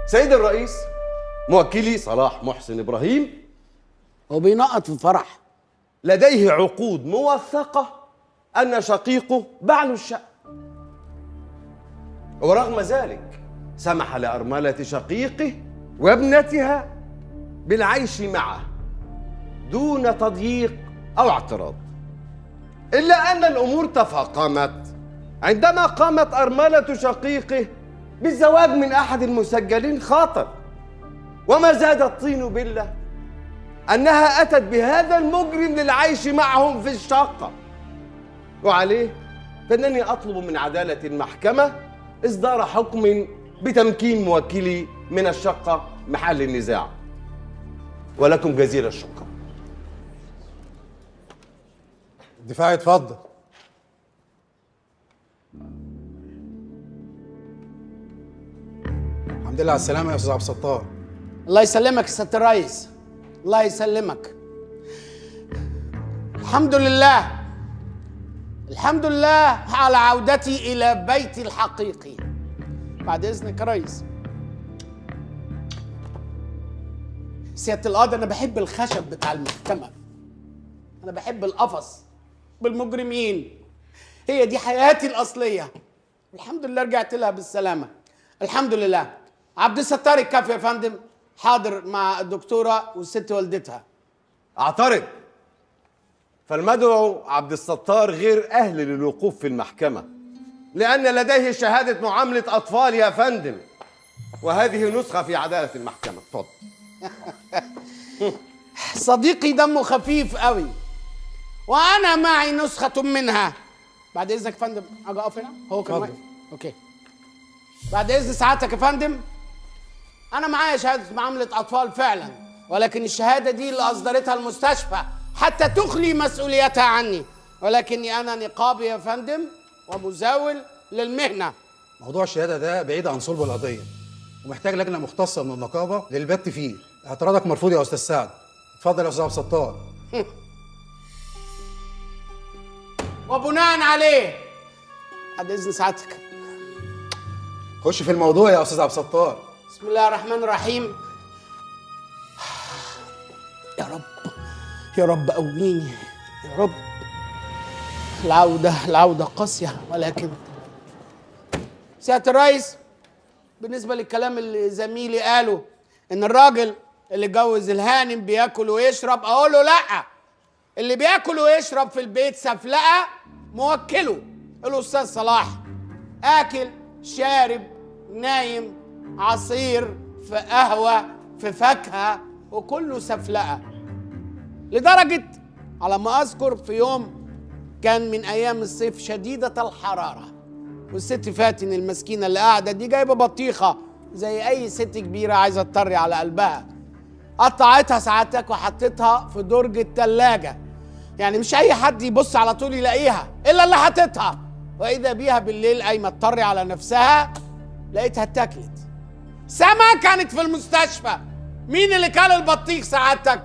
سيد الرئيس، موكلي صلاح محسن إبراهيم هو بينقط في فرح، لديه عقود موثقة أن شقيقه باع له الشقة، ورغم ذلك سمح لأرملة شقيقه وابنتها بالعيش معه دون تضييق أو اعتراض. إلا أن الأمور تفاقمت عندما قامت أرملة شقيقه بالزواج من أحد المسجلين خاطر، وما زاد الطين بلة أنها أتت بهذا المجرم للعيش معهم في الشقة. وعليه فإنني أطلب من عدالة المحكمة إصدار حكم بتمكين موكلي من الشقة محل النزاع، ولكم جزيل الشكر. الدفاع يتفضل. الحمد لله على السلامة يا أستاذ عبد الستار. الله يسلمك يا سيادة الريس، الله يسلمك. الحمد لله، الحمد لله على عودتي إلى بيتي الحقيقي. بعد إذنك يا ريس. سيادة القاضي، أنا بحب الخشب بتاع المحكمة، أنا بحب القفص بالمجرمين، هي دي حياتي الأصلية. الحمد لله رجعت لها بالسلامة، الحمد لله. عبد الستار الكافي يا فندم حاضر مع الدكتورة والست والدتها. أعترض، فالمدعو عبد الستار غير أهل للوقوف في المحكمة لأن لديه شهادة معاملة أطفال يا فندم، وهذه نسخة في عدالة المحكمة. اتفضل. صديقي دمه خفيف قوي، وأنا معي نسخة منها. بعد إذنك يا فندم أجي أقف هنا؟ هو كان واقف. okay. بعد إذن سعادتك يا فندم، أنا معايا شهادة معاملة أطفال فعلا، ولكن الشهادة دي اللي أصدرتها المستشفى حتى تخلي مسؤوليتها عني، ولكني أنا نقابي يا فندم ومزاول للمهنة. موضوع الشهادة ده بعيد عن صلب القضية ومحتاج لجنة مختصة من النقابة للبت فيه. اعتراضك مرفوض يا أستاذ سعد. اتفضل يا أستاذ عبد الستار. وبناء عليه بعد إذن سعادتك خش في الموضوع يا أستاذ عبد الستار. بسم الله الرحمن الرحيم. يا رب يا رب قويني يا رب. العودة العودة قاسية، ولكن سيادة الرئيس، بالنسبة للكلام اللي زميلي قاله إن الراجل اللي اتجوز الهانم بياكل ويشرب، أقول له لأ، اللي بياكل ويشرب في البيت سفلقة موكله الأستاذ صلاح، آكل شارب نايم عصير في قهوة في فاكهة وكله سفلقة. لدرجة على ما أذكر في يوم كان من أيام الصيف شديدة الحرارة، والست فاتن المسكينة اللي قاعدة دي جايبة بطيخة زي أي ست كبيرة عايزة تطري على قلبها، قطعتها ساعتك وحطيتها في درج التلاجة، يعني مش أي حد يبص على طول يلاقيها إلا اللي حطيتها. وإذا بيها بالليل قايمة تطري على نفسها لقيتها اتاكلت. سما كانت في المستشفى. مين اللي كان البطيخ سعادتك؟